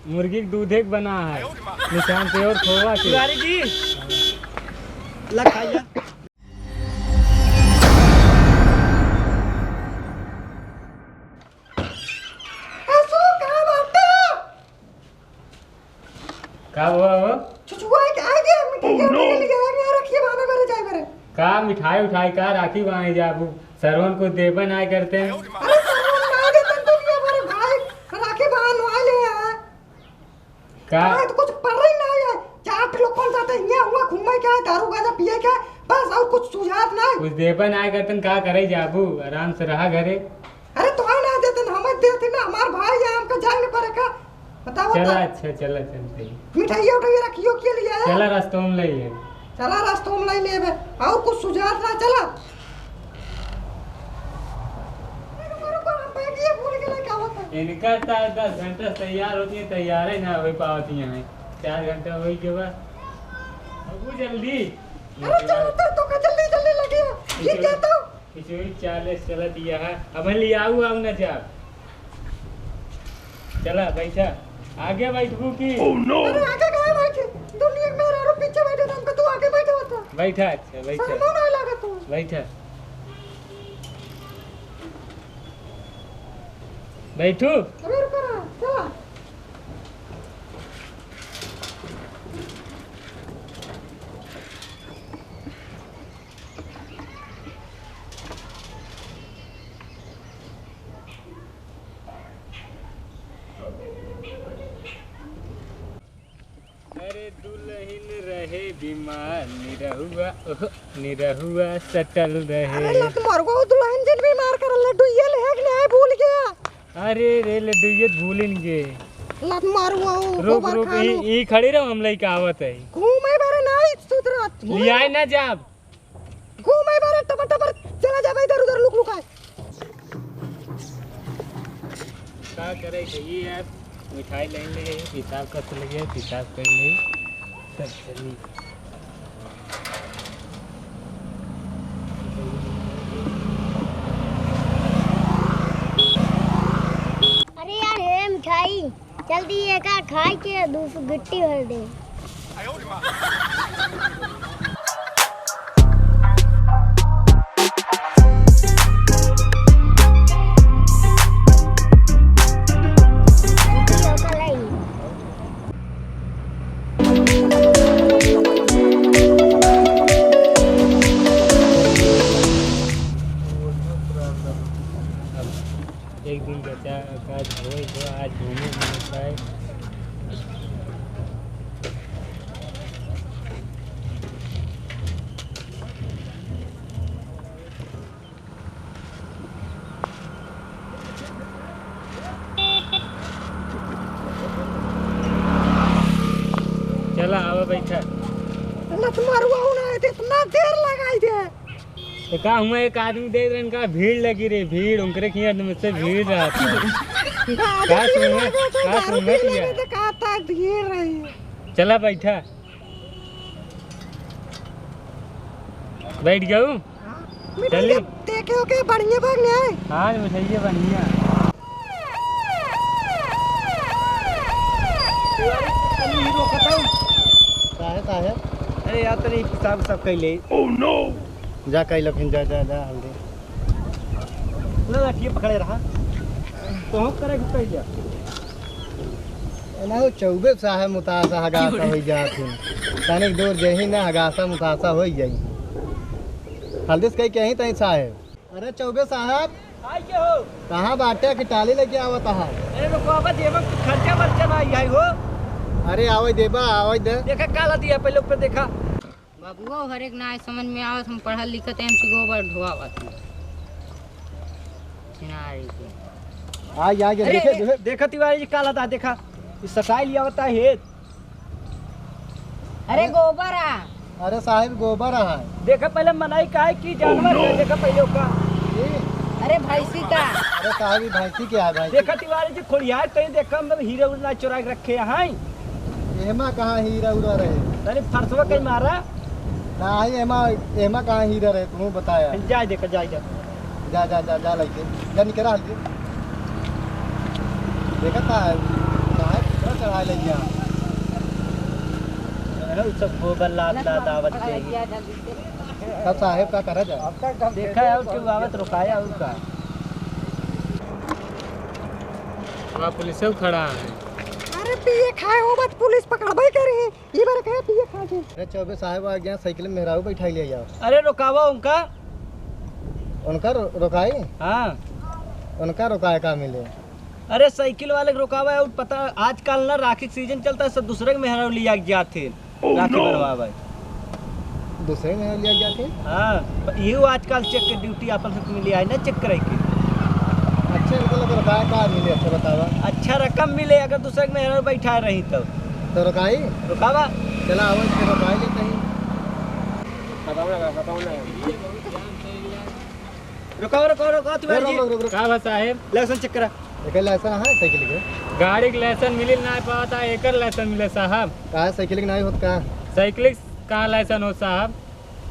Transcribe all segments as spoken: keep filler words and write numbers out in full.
मुर्गी के दूधे के बना है, निशान पे और खोवा के। तिवारी जी, ला खाइया। आसू, का बाटे? का हुआ हो? छुछुआ के आगे मिठाई के लिए आगे रखिए, बहाना करे जाए मेरे। का मिठाई उठाई का राखी बांधे जाबू? सरवन को देबे नाय करते हैं। अरे सरवन ना देते तो ये हमारे भाई राखी बांधवा ले हैं। का? काहे तो कुछ पढ़ रही ना है। चार ठो लोग कौन जाते हैं? यहाँ हुआ घूमे क्या है? दारू गांजा पिए क्या है? बस और कुछ सुझाव ना है। कुछ देबे नाय करते हैं, का करे जाबू? आराम से रहा घरे। अरे तो ना देते ना, हमें देते ना, हमार भाई है, हमका जाए नहीं पड़े का? बताओ चला, तो। अच्छा, चला, चलते हैं। मिठाइया उठाइया रखियो के लिए आया? चला, रास्ता में ले है। चला, रास्ता में ले लेबे। और कुछ सुझाव ना, चला। रुको, रुको, हम बैग ये भूल गए, क्या होता है? इनका तो दस घंटा से तैयार होती है, तैयार ही ना हो पावती है। चार घंटा हो ही गया। अब वो जल्दी। अरे चलो, तो, तो का जल्दी, जल्दी लगे। ये क्या तो? खिचड़ी चाले चलत यह, अब ले आऊ, आऊ ना जा। चला बैठा, आगे बैठबू की? अरे आगे काहे बैठे? दुनिया में मेहरारू पीछे बैठे, तो हमको तू आगे बैठा होता। बैठा, अच्छा, बैठा। शर्मा ना लगा तू। बैठा। बैठू। अरे रुको ना, चला। अरे दुलहिन रहे बीमार, निरहुआ, ओह, निरहुआ सटल रहे। अरे लत मारुआ, वो दुलहिन जिन बीमार करल लड्डू, ये ले है कि नहीं, भूल गया? अरे रे लड्डू, ये भूलिन गे। लत मारुआ, वो रुक, गोबर रुक, खानु। ई, ई खड़ी रहो, हम लइके आवत है। घूमे बारे नहीं सुधरत। लियाए ना जाब। घूमे बारे टपर टपर चला जाबे इधर उधर लुक लुकाए। का करे, ये यार, मिठाई लाइन ले, पेशाब कर ले, पेशाब कर ले, तब चली। अरे यार, हे मिठाई, जल्दी एका खाए के दू सौ गिट्टी भर दे। एक दिन बचा, आज होई तो आज घूमे मिलता है। चला, आवा, बैठा। लत मारुआ ना, इतना देर लगाई दे। तो का हुआ, एक आदमी देख रहे, इनका भीड़ लगी रे, भीड़, उनकरे की यार से भीड़ रहत है। गाड़ी का भीड़ सुनना, लगे तो का दारू सुनना पी किया? लगे तो का ता भीड़ रही। चला बैठा। बैठ गऊ? हाँ। मिठाई चली। देखे हो के बढ़िया बा नहीं? हाँ, मिठाइये बढ़िया। तनी ही रोकत हूँ। काहे, काहे? अरे यार, तनी पेशाब, पेशाब कर ले। जा, कई लखिन, जा, जा, जा, हल्दी। ना, ना, ये पकड़े रहा। तो हम करे, घुस जा। ना, वो चौबे साहब मुतासा हगासा होई जात है। तनिक दूर जही ना, हगासा मुतासा होई जाई। हल्दी से कही, कहीं तहीं साहब। अरे चौबे साहब। आई के हो? कहाँ बाटे कि टाली लेके आवत आहा? अरे रुको, अब देबा कुछ खर्चा वर्चा ना आई है हो। अरे आवे देबा, आवे दे। देखा काला दिया पहले ऊपर देखा। बाबुआ, हर एक ना समझ में आवत, हम पढ़ल लिखत एम सी गोबर ढोआवत हूँ। किनारे के। आ, यहाँ के अरे, देखे, अरे, देखे। देखा तिवारी जी, काला दा देखा। इस सटाई लिया होता है। अरे गोबर आ। अरे साहब, गोबर आ है। देखा पहले मनई का है कि जानवर का, देखा पहले ओका। जी। अरे भैंसी का। अरे साहब, ई भैंसी के है, भैंसी। देखा तिवारी जी, खोलिया है, तई देखा, मतलब हीरा उरा चुरा के रखे हैं। एहमा कहाँ हीरा उरा रहे? अरे फरसवा कहीं मारा। नाही, एहमा, एहमा कहाँ हीरा रहे, तू बताया। जाए देखा, जाए देखा। जा, जा, जा, जा लइके। जा निकरा हल्के। देखा का है? का है? चढ़ा ले जा। अरे, उ सब गोबर लाद लाद आवत के। तब साहेब का करा जाए? देखा है, और क्यों आवत, रुकाया और का? वहाँ पुलिस खड़ा है। अरे, पिए खाए हो, बस पुलिस पकड़बे करी। ई बार कहे पिए खा के। अरे चौबे साहेब आ गया, साइकिल में मेहरारू बैठाई ले जाओ। अरे रोकावा उनका। उनका रो-, रोकाई? हाँ। उनका रोकाए का मिले? अरे साइकिल वाले के रोकावा है, और पता आजकल ना राखी के सीजन चलता है, सब दूसरे के मेहरारू लिया के जाते हैं। राखी बनवावे। दूसरे में लिया गया थे? हाँ, इहो आजकल चेक के ड्यूटी आपन से मिली आई ना, चेक करे के। अच्छा, इनका लगे रुकाए का मिले, अच्छा बतावा। अच्छा रकम मिले, अगर दूसरे के मेहरारू बैठा रही तब। तो रुकाई? रुकावा। चला, आवाज के रुकाई लेते ही। रुकावा, रुकावा, रुकावा, तू रुक, बैठ जी। रुक, रुक, रुक। का बा साहेब? लाइसेंस चेक करा। एकर लाइसेंस है साइकिल के? गाड़ी के लाइसेंस मिलिल ना पावत, एकर लाइसेंस मिले साहब। काहे साइकिल के नाहीं होत का? साइकिल का लाइसेंस हो साहब?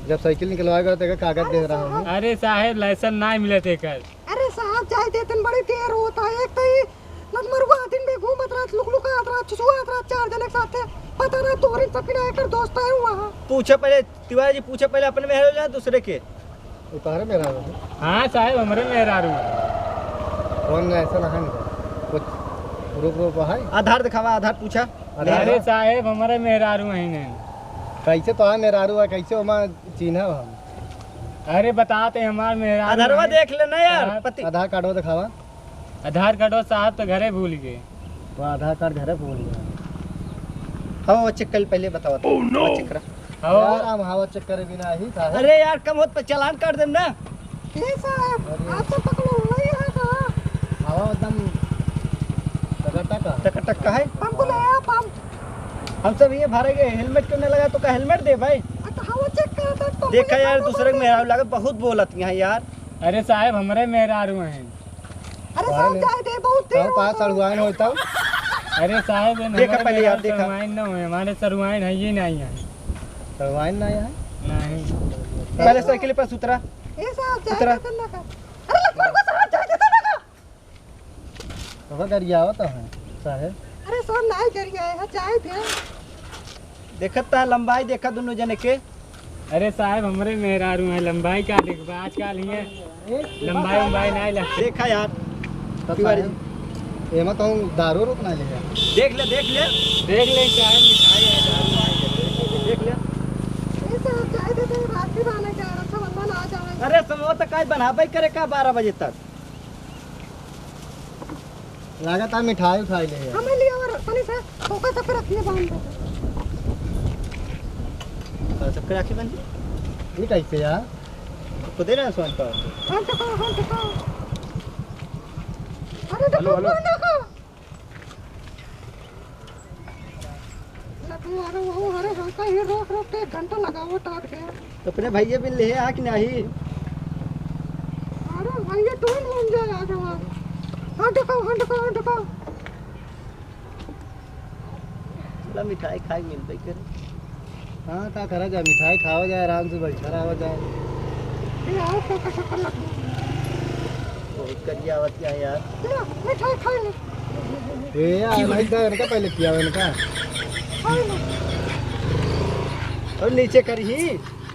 जब साइकिल निकलवाएगा तो एकर कागज दे रहा हूँ। अरे साहेब, लाइसेंस नाहीं मिलत एकर। अरे साहब, जाए देतन, बड़ी देर होत है। एक तो ई लतमरुआ दिन में घूमत रहत, लुकलुकात रहत, चुचुआत रहत, चार जने के साथे। पता ना तोहरी सकिना एकर दोस्त है वहाँ। पूछे पहले, तिवारी जी, पूछे पहले अपने मेहरारू या दूसरे के? ये तोहरे मेहरारू है? हाँ साहेब, हमरे मेहरारू है। कौन ऐसा ना है इनका? कुछ प्रूफ व्रूफ है? आधार दिखावा, आधार पूछा। आधार? अरे साहेब, हमरे मेहरारू है नहीं। कैसे तोहरे मेहरारू है, कैसे ओमा चिन्हा हम? अरे बताते हमार मेहरारू आधारवा है। देख ले ना यार, हाँ। पति। आधार कार्डवा दिखावा। आधार कार्डवा साहब तो घरे भूल गए। वो आधार कार्ड घरे भूल गया। हाँ, वो चेक कर, पहले बतावा तो। Oh no! वो चेक करा। हाँ। यार, हम हवा चेक करे बिना ही साहब। अरे यार, कम होत पर चालान काट देम ना। ए साहब, अरे। आप तो पकड़ो, वही है का? हवा एकदम टकाटक है। टकाटक का है? पंप ले आ, पंप। हम सब ये भरे गए, हेलमेट क्यों नहीं लगा? तो का हेलमेट दे भाई? आ, तो हवा चेक करता तो देखा मुझे यार, पंप दूसरे के दे। मेहरारू लागत बहुत बोलत यहाँ यार। अरे साहब, हमरे मेहरारू हैं। अरे साहब, अरे, जाए दे, बहुत देर तब का होता है। सड़ुआइन होई तब? अरे साहब, ये देखा हमारे पहले यार, मेहरारू देखा। सड़ुआइन ना होए, हमारे सड़ुआइन है ही नहीं है। सड़ुआइन ना है? नहीं। पहले साइकिल पर से उतरा। ए साहब, जाए उतरा। दे, ना कर। अरे लखन को साहब, जाए दे, ना कर। तो गरियावत है, साहब। अरे साहब, नहीं गरियाए है, जाए दे। देखत ता लंबाई देखा दोनों जने के। अरे साहब, हमरे मेहरारू हैं, लंबाई का देखबा? आजकल हियाँ लंबाई उम्बाई नहीं लगती। देखा यार, तो तिवारी साहब, एमा तो हम दारू रोक ना ले। देख ले, देख ले। देख ले, चाहे मिठाई है, दारू है, देख ले। ये साहब, जाए दे, तो रात भी बना के रक्षाबंधन आ जाए। अरे, समोसा तो काज बनाबे करे का बारह बजे तक? लागत है मिठाई उठाई ले यार। हमें लिए और तनी सा खोखा सब रखिए बांध के। तो सबके राखी बांध दी? ये कैसे यार? खुदे ना सोच पाओ। हाँ, तो कहो, हाँ, तो कहो। अरे, तो हेलो, हेलो। कौन देखो? लखनऊ, अरे वो, अरे हमका ये रोक रोक के एक घंटा लगावत आट गया। तो अपने भैया बिन ले आ कि नहीं? अरे भैया तुम घूम जाए आगे वहाँ। हाँ, देखो, हाँ, देखो, हाँ, देखो। चला मिठाई खाए मिलबे करे। हाँ, का करा जाए, मिठाई खावा जाए, आराम से बैठा रहा जाए। ये आओ, तो कैसे कर लगता? बहुत करिया आवत है यार। चलो, मिठाई खाए ले। ए यार, नहीं तो इनका पहले किया हुआ इनका। खाए ले। और नीचे करी।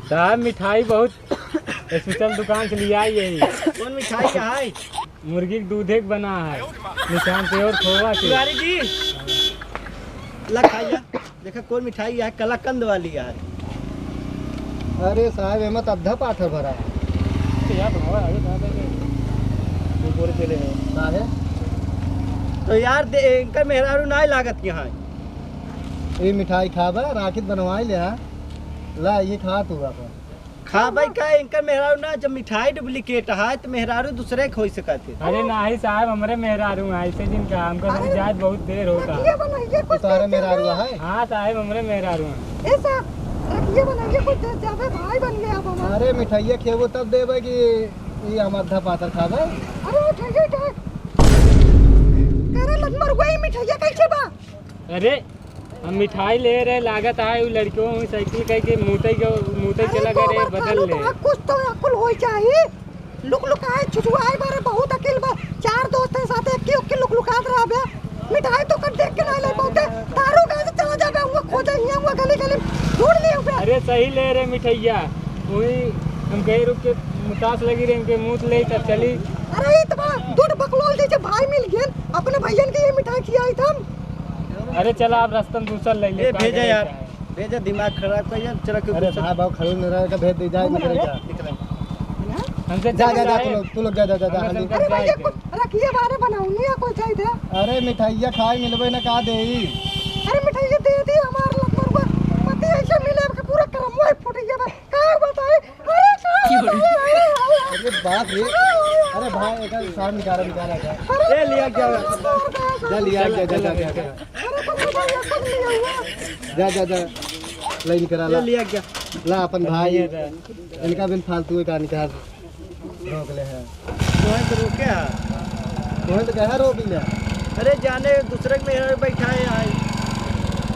साहब, मिठाई बहुत स्पेशल दुकान से लिया है यही। कौन मिठाई है? मुर्गी के दूधे के बना है, निशान पे और खोवा के। तिवारी जी, ला खाइया। देखा कौन मिठाई है, कलाकंद वाली है। अरे साहब, एमा तो अद्धा पाथर भरा है। तो यार, बनावा, आगे कहाँ जाएंगे? वो बोरे चले हैं। काहे? तो यार, दे, इनकर मेहरारू नाहीं लागत यहाँ। ये मिठाई खाबा, राखी बनवाई ले, हाँ? ला, ये खा तू अपन। खाबे का, इनकर मेहरारू ना, जब मिठाई डुप्लीकेट है, तो मेहरारू दूसरे के हो सकत है। अरे नहीं साहब, हमरे मेहरारू हैं, ऐसे जिन का, हमका अरे, समझात बहुत देर होता। रखिए बनाइए कुछ तुम्हारे दे मेहरारू दे। है? हाँ साहब, हमरे मेहरारू हैं। ए साहब, रखिए बनाइए कुछ दे दे, भाई बन गया अब हमारा। अरे मिठाइया खेबो तब देबे कि ये हम आधा पातर खाबे। अरे उठाइए, उठाइए। करे लग मर गई मिठाइया कैसे बा? अरे, हम मिठाई ले रहे, लागत आए, उ लड़कियों में साइकिल कह के मूतई के, मूतई अरे चला गए रे, गोबर बदल खालू ले। तो कुछ तो अक्ल होई चाहिए। लुक लुक आए, छुछुआए बारे बहुत अकिल बा। चार दोस्त हैं साथे, एक्की उक्की लुक लुकात रहा बे। मिठाई तो कट देख के ना ले बहुते। ये सही ले रे मिठैया, वही हम कहीं रुक के मुतास लगी रहे, इनके मुंह ले तब चली। अरे ये तो बा, दो ठो बकलोल जैसे भाई मिल गए, अपने भैयन के ये मिठाई खियाई था हम। अरे चला, आप रास्ता में दूसर ले ले, ए, का भेजा करे यार, का है? भेजा, दिमाग खराब कर यार, चला के अरे दूसर। भाई, भाव खड़े न रहे का, भेज दे, जाए, निकल जा। हमसे जा, चल जा, जा, जाए। तू लोग, तू लोग जा, जा, जा, जा, हमसे हाली। चल अरे भैया, जाए। कुछ रखिए, बारे बनाऊं नहीं या कोई चाहिए था? अरे मिठाइया खाए मिलबे ना, का देई? अरे मिठाइया दे दी, हमार लंबर बा। पति ऐसे मिले के पूरा करमवा फुट गया बा। का बताए? अरे का बताए? अरे बाप रे। अरे भाई, एक साथ निकाला, निकाला का। अरे ए, लिया क्या? जा, लिया, जा, जा, जा, जा। अरे तो बताइए, सब लिया हुआ। जा, जा, जा। लाइन करा ला। ए, लिया क्या? ला अपन भाई। इनका बिन फालतू का निकाल रोक ले है। तोहे तो रोके है। तोहे तो कहा रोक ले। अरे जाने दूसरे के मेहरारू बैठा है, आई।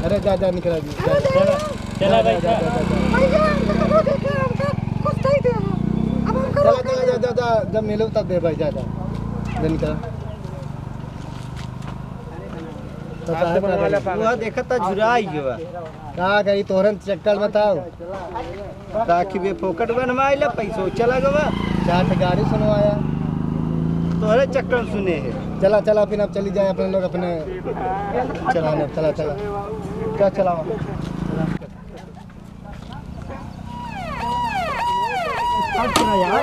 अरे जा, जा, निकल, जा, जा। चला, चला जा, भाई, जा, जा। जा, जा, जा। भैया, हमको तो देखे, हमको कुछ नहीं दे। अब हमको चला, रोक चला, ले। जा, जा, जा, जब मिलो तब दे भाई, जा, जा। जा निकल। तो आज तो काहे बनवा ले पागल? वह देखत त झुराई गवा। का करी, तोहरन चक्कर बताओ। ताकि बे फोकट बनवाइला, पैसो चला गवा। चार ठे गाड़ी सुनवाया। तोहरे चक्कर सुने है। चला, चला, फिर अब चली जाए अपने लोग अपने चलाने। चला, चला। क्या चलावा? अब चला यार।